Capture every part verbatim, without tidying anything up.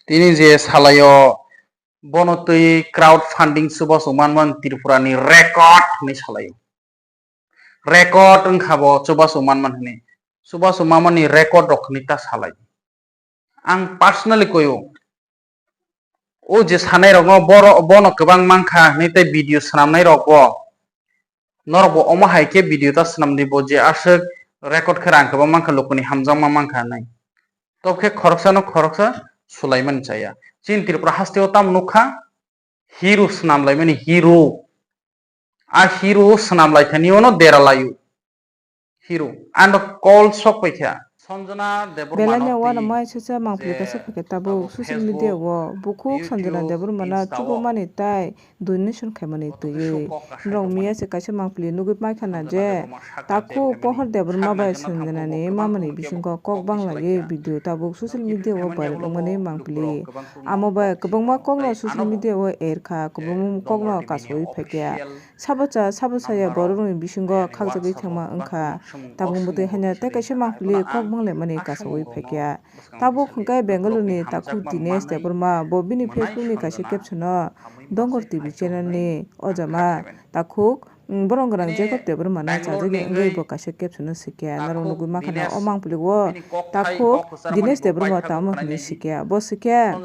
Tini je salaio bono twi crowd funding chubachu manman Tripura ni record hinwi salaio. Record wngkha bo chubachu manman hinwi. Chubachu manmani record rok hinwi ta salai. Ang personally koyo. O je sanai rokno boro, bono kwbang mankha hinwi tei video swnamnai rokbo. Norokbo omo hai khe video ta swnamdi bo je aswk record khe rang kwbang mankha, lukuni hamjakma mankha hinwi. Tobokhe khoroksano khoroksa sulaimani chaya. Chini Tripura hasteo tamo nukha, hero swnamlaimani, hero. A hero swnamlaithani ono deralaio. Hero. Ano call sok paikha. Sanjana Debbarma Belai no no uanama twi uaisa mangpili je kaisa phaikhe tabuk abo social Facebook, media o bukhuk Sanjana YouTube, Debbarma no Insta o chubamani tai donation khaimani twiwi. Norok miya se kaisa mangpili nugwi maikha na je takhuk Pohor Debbarma bai Sanjana ni mamani bisingo kok banglaiwi video tabuk social media o viral wngmani mangpili. Amo bai kwbangma kokno social media o erkha, kwbangma kokno kasawi phaikha. Sabo cha, sabo saya borokni bisingo khakjagwi thangma wngkha. Tabuk bwtwi haino tei kaisa mangpili kok banglaimani kasawi phaikha. Tabuk hwnkhe Bengaluru ni takhuk Dinesh Debbarma bo bini Facebook ni kaisa caption o Dongor T V channel ni ojama takhuk, mm, borok gwnang Jacob Debbarma no chajagwi wngwi bo kaisa caption o swikha. Norok nugwi mankha na o mangpili o takhuk Dinesh Debbarma tamo hinwi swikha. Bo swikha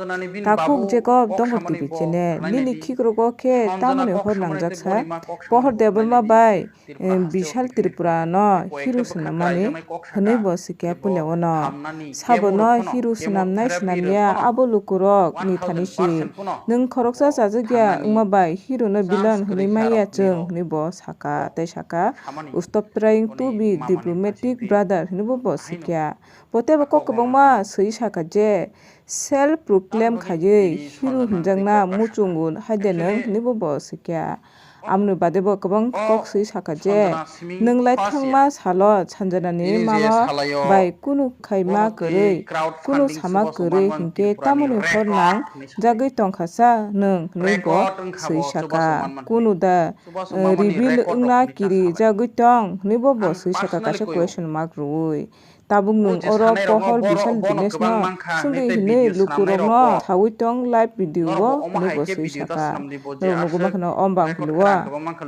takhuk Jacob Dongor T V channel nini khikrok o khe tamoni hor nangjak sa Pohor Debbarma bai Em, Bishal Tripura no hero swnamani hwnwi bo swikha puila o no. Sabo no hero swnamnai swnamya abo lukurok ni thani si. Nwng khoroksa chajakya wngma bai hero no villain hwnwi maya chwng hwnwi bo saka tei saka, "Stop trying to be diplomatic brother," hwnwi bo bo swikha. Bo teibo kok kwbangma swi saka je, "Self proclaim khaiwi hero hwnjakna muchungo haide nwng," hwnwi bo bo swikha. Amoni bade bo kwbang kok swi saka je, nwng lai thangma salo Sanjanani mama bai kunu khaima kwrwi, kunu sama kwrwi hinkhe tamoni hor nang jagwi tongkha sa nwng hwnwi bo swi saka. Kunu da, eh, reveal wngna kiri jagwi tong hwnwi bo bo swi saka kaisa question mark rwui. Tabuk nwng oro Pohor Bishal Dinesh no swngwi hinwi lukurokno sawi tong live video o hwnwi bo swi saka. Norok nugwi mankha na o bangpili o.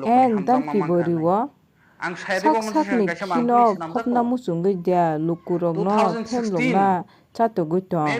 En dam kibo ri o. Sak sakni khino khopna muchungwi dia lukurokno phemlokna chatogwi tong.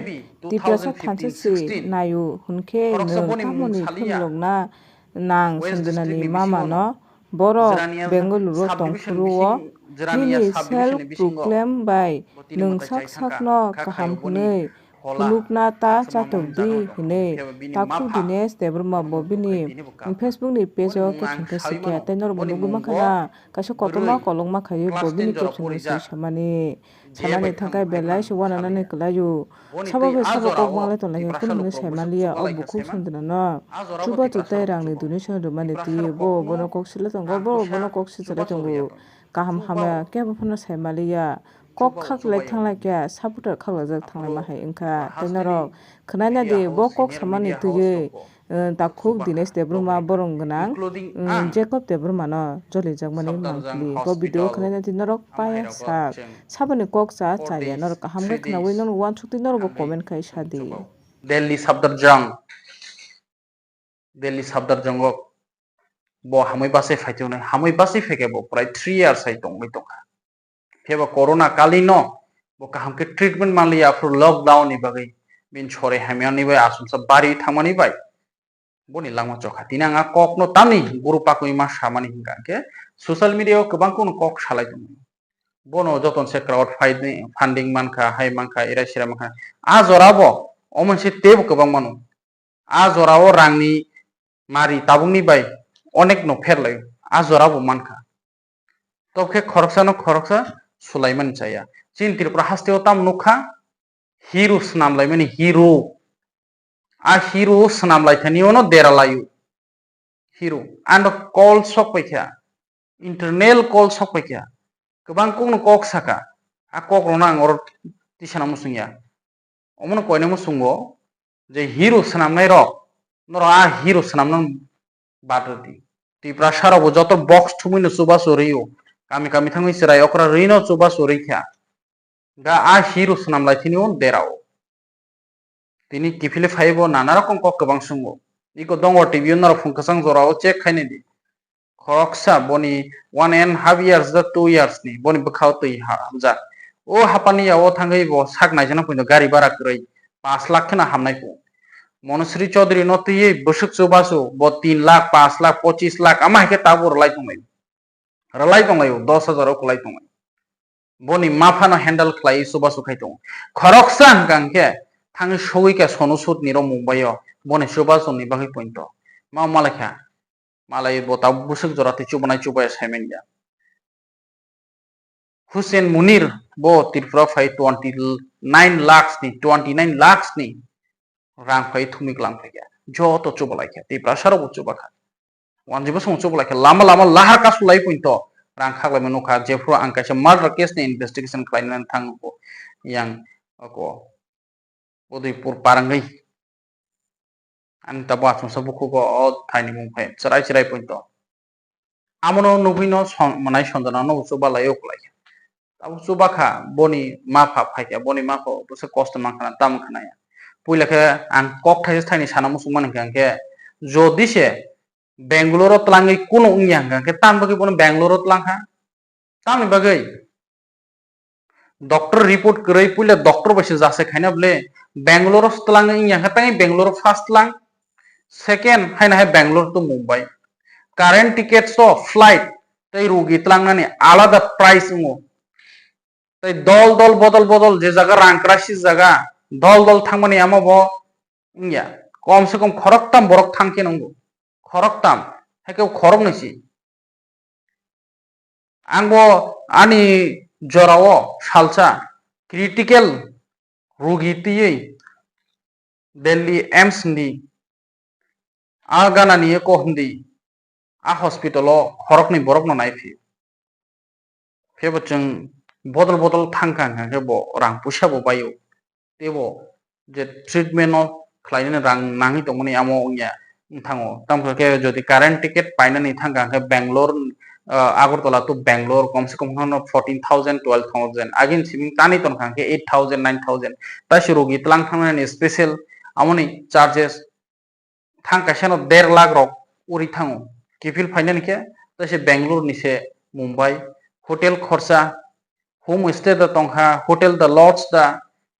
Tiprasa thansa se naio hwnkhe nwng tamoni phemlokna nang Sanjanani mama no. Borok Bengaluru tongphuru o nini self proclaim bai nwng sak sakno kaham hwnwi phunukna ta chatok di hwnwi takhuk Dinesh Debbarma bo bini Facebook ni page o caption khe swikha tei norok bo nugwi mankha na kaisa kotorma kolokma khaiwi bo bini caption o swi samani. Sanani thangkhe belai se uananani kwlaio. Sabo bai sabo kok manglai tonglai khe kunu hwnwi sai manliya o bukhuk Sanjana no. Chubachu tei rangni donation rwmani twi bo bono kok silai tongo, bo bono kok sichalai tongo. Kaham hamya kebo phano sai manliya. Kok khaklai thanglai khe supporter khaklajak thanglai ma hai wngkha. Tei norok khwnaina di bo kok samani twiwi. Eh, takhuk Dinesh Debbarma borong gwnang, eh, Jacob Debbarma no jolijakmani mangpili. Bo video khwnaina di norok paya sak. Saboni kok cha chaya norok kaham khe khwnawi norok uansuk twi norok bo comment khai sa di. Delhi Safdarjung. Delhi Safdarjung o bo hamwi bachai phai tongnai. Hamwi bachai phaikhe bo prai three years hai tongwi tongkha. Phiya ba corona kalino bo kaham khe treatment manliya, aphuru lockdown ni bagwi bini sori hamyani bai asumsa bari thangmani bai boni langma chokha. Tini ang a kokno tamni guru pakwi ma samani hwnkha khe social media o kwbang kunu kok salai tongo. Bono joton se crowd funding mankha, hai mankha, ira sira mankha. A jora bo omo se teibo kwbang mano. A jora o rangni mari tabukni bai onek no pherlaio. A jora bo mankha. Tobokhe khoroksano khoroksa sulaimani chaya. Chini Tripura hasteo tamo nukha, hero swnamlaimani hero. A hero swnamlaithani ono deralaio. Hero. Ano call sok paikha. Internal call sok paikha. Kwbang kokno kok saka. A kokrokno ang oro tisana muchungya. Omono koinai muchungo je hero swnamnai rok, norok a hero swnamnang bad rwdi. Tiprasa rokbo joto box thumwi no chubachu rwio. Kami kami thangwi chwrai okra rwino chubachu rwikha. Ga a hero swnamlai thini o derao. Tini kiphilwi phaibo nana rokom kok kwbang sungo. Iko dongo T V o norok phung kwchang jorao check khainai di. Khoroksa boni one and half years da two years ni boni bwkhao twi ha-, hamjak. O hapani yao thangwi bo sak naijana puino gari bara kwrwi paanch lakh kheno hamnai phung. Monosri Chaudhary no twiwi bwswk chubachu bo tin lakh, paanch lakh, pochis lakh ama hai khe tabuk rwlai tonglai. Rwlai tonglaio, dos hajar o kwlai tonglai. Boni maphano handle khlaiwi chubachu khai tongo. Khoroksa hwnkha hwnkhe thangwi sogwi kha Sonu Sood ni ro Mumbai o boni chubachuni bagwi pointo. Ma malaikha, malai bo tabuk bwswk jora twi chubanai chubaya saimanya. Hussein Munir bo Tripura phai twenty nine lakhs ni, twenty nine lakhs ni rang phai thumwi klang phaikha. Joto chubalaikha, Tiprasa rokbo chubakha. Wanjwi bwskango chubalaikha, lama lama lahar kasu lai pointo rang khaklaima nukha, jephru ang kaisa murder case ni investigation khlainani thango yang oko Udaipur parangwi. Ani tabuk achomsa bukhugo o thaini mung phai chwrai chwrai pointo. Amono nugwino son-, mwnai Sanjana no chubalai ukulai. Tabuk chubakha boni mapha phaikha, boni mapha bwswk kosto mankha na, tamo khanaya. Puila khe ang kok thaisa thaini sana muchung mani hwnkha hwnkhe, jodi se Bangalore o twlangwi kunu wngya hwnkha hwnkhe, tamni bagwi bono Bangalore o twlangkha? Tamni bagwi? Doctor report kwrwi puila doctor bai se jasai khaina bwle, Bangalore o twlangwi wngya hwnkhe tangwi Bangalore o first twlang, second haino hai Bangalore to Mumbai. Current tickets to flight tei rugi twlangnani alada price wngo. Tei dol dol bodol bodol je jaga rang crisis jaga dol dol thangmani amo bo wngya. Kom se kom khoroktam borok thang khe nungo. Khoroktam, haikhe khoroknwi si. Ang bo ani jorao salsa critical rugi twiwi Delhi AIIMS ni a ganani eko hindi a hospital o khoroknwi borokno naiphio. Phebo chwng bodol bodol thangkha hwnkha khe bo rang puisa bo baio. Teibo je treatment no khlainani rang nangwi tongmani amo wngya wngthango. Tamo khe jodi current ticket painani thangkha hwnkhe Bangalore, ah, Agartala to Bangalore komse kom hwnkheno fourteen thousand, twelve thousand. Agin simi tani tongkha hwnkhe eight thousand, nine thousand. Taisi rogi tlang thangnani special amoni charges thang kaisa no der lakh rok uri thango. Kiphil phainani khe taisi Bangalore ni se Mumbai, hotel khorsa, home stay da tongkha, hotel da lodge da,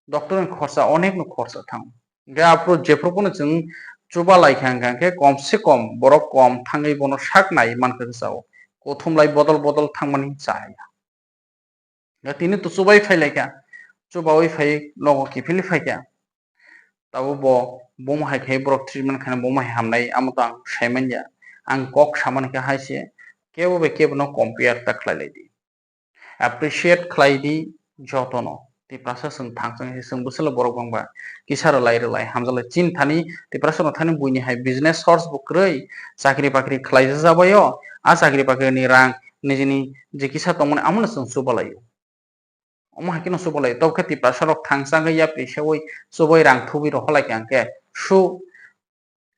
doctor ni khorsa, onek no khorsa thango. Hwnkhe aphuru jephru phano chwng chuba lai kha hwnkha hwnkhe kom se kom borok kom thangwi bono sak nai mankha sao. Kothom lai bodol bodol thangmani chaya. Hwnkhe tini to chubai phai lai kha, chubaui phai nogo kiphilwi phai kha. Tabuk bo buma hai khai borok treatment khaina buma hai hamnai amo to ang sai manya. Ang kok samani khe hai se kebo bai kebo no compare ta khlai lai di. Appreciate khlai di jotono. Tiprasa chwng thang chwng se chwng bwswlo borok bangba kisa rwlai rwlai hamjalai chin thani Tiprasa no thani buini hai business source bo kwrwi chakri bakri khlai jabaio a chakri bakri ni rang nijini je kisa tongmani amono chwng chubalaio. Omo hai kheno chubalaio. Tobokhe Tiprasa rok thang changwi yapri seui chubui rang thubui rohor lai kha hwnkhe su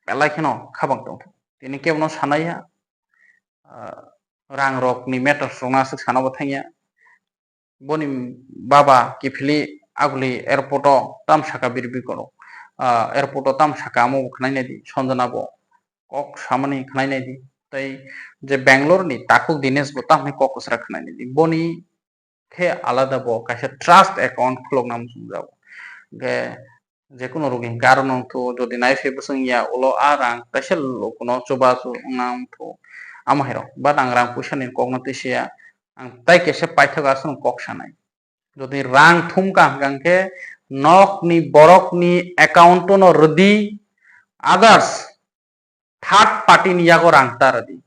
belai kheno khabang tongthok. Tini kebono sanaya, ah, rang rokni matters rokno aswk sana bo thangya. Boni baba kiphilwi aguli airport o tam saka birbi koro. Ah, airport o tam saka amo bo khwnai nai di, Sanjana bo kok samani khwnai nai di. Tei je Bangalore ni takhuk Dinesh bo tamni kok kwchwra khwnai nai di. Boni khe alada bo kaisa trust account khulokna muchungjago. Hwnkhe jekunu rogi hwnkhe aro nongthu, jodi naiphai bwswk wngya ulo a rang kaisa lukuno chubachu wngna wngthu. Amo hai rok, but ang rang puisa ni kokno twi siya, ang tai kaisa paithak aswk kok sanai. Jodi rang thumkha hwnkha hwnkhe nokni borokni account no rwdi, others third party ni yago rang ta rwdi.